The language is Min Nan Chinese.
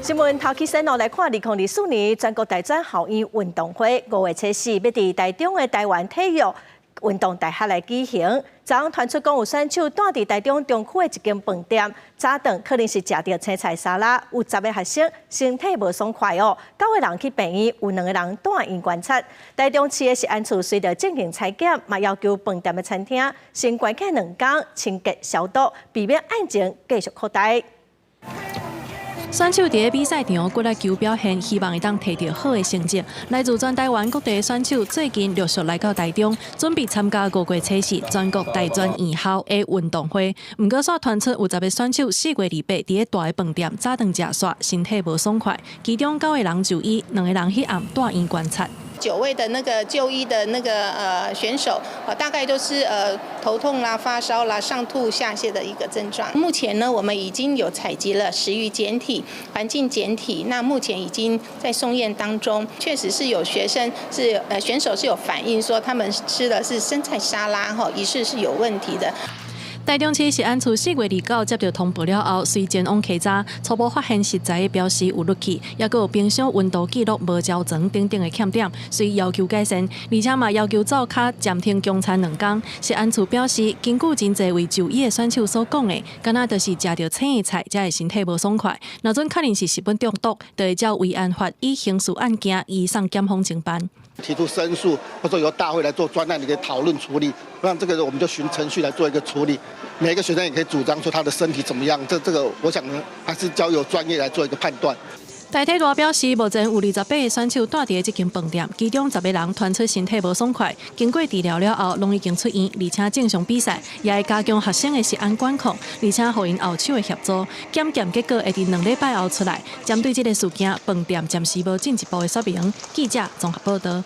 新聞頭起先來看，2024年全國大專校院運動會5月初四欲佇台中的台灣體育運動大學來舉行。昨昏傳出講有選手蹛佇台中中區的一間飯店，早頓可能是食著青菜沙拉，有10個學生身體無爽快哦，九個人去病院，有兩個人蹛院觀察。台中市的食安處隨著進行採檢，嘛要求飯店的餐廳先關起2工，清潔消毒，避免案情繼續擴大。選手佇咧比賽場骨力求表現，希望會當提著好的成績。來自全台灣各地的選手最近陸續來到台中，準備參加5月初四全國大專院校的運動會。毋過，煞傳出有十個選手4月28佇咧大的飯店早頓食煞，身體無爽快。其中九個人就醫，兩個人彼暗蹛院觀察。 9位的那個就醫的那個選手，大概都是頭痛啦、發燒啦、上吐下瀉的一個症狀。目前呢，我們已經有採集了食餘檢體、環境檢體，那目前已經在送驗當中。確實是有學生是選手是有反映說，他們吃的是生菜沙拉，哈，疑似是有問題的。台中市食安處4月29接到通報了後，隨前往稽查，初步發現食材的標示有甩去，抑閣有冰箱溫度記錄無交存等等的欠點，遂要求改善，而且嘛要求灶跤暫停供餐2工。食安處表示，根據真濟位就醫的選手所講的，敢若就是食著青的菜才會身體無爽快。若準確認是食品中毒，就會照慰安法以刑事案件移送檢方偵辦。提出申訴，或者由大會來做專案的討論處理，那這個我們就循程序來做一個處理。每個學生也可以主張說他的身體怎麼樣，這個我想呢，還是交由專業來做一個判斷。台體大表示，目前有28個選手蹛佇咧這間飯店，其中10個人傳出身體無爽快，經過治療了後，攏已經出院，而且正常比賽，也會加強學生的食安管控，而且予𪜶後手的協助。檢驗結果會佇2禮拜後出來。針對這個事件，飯店暫時無進一步的說明。記者綜合報道。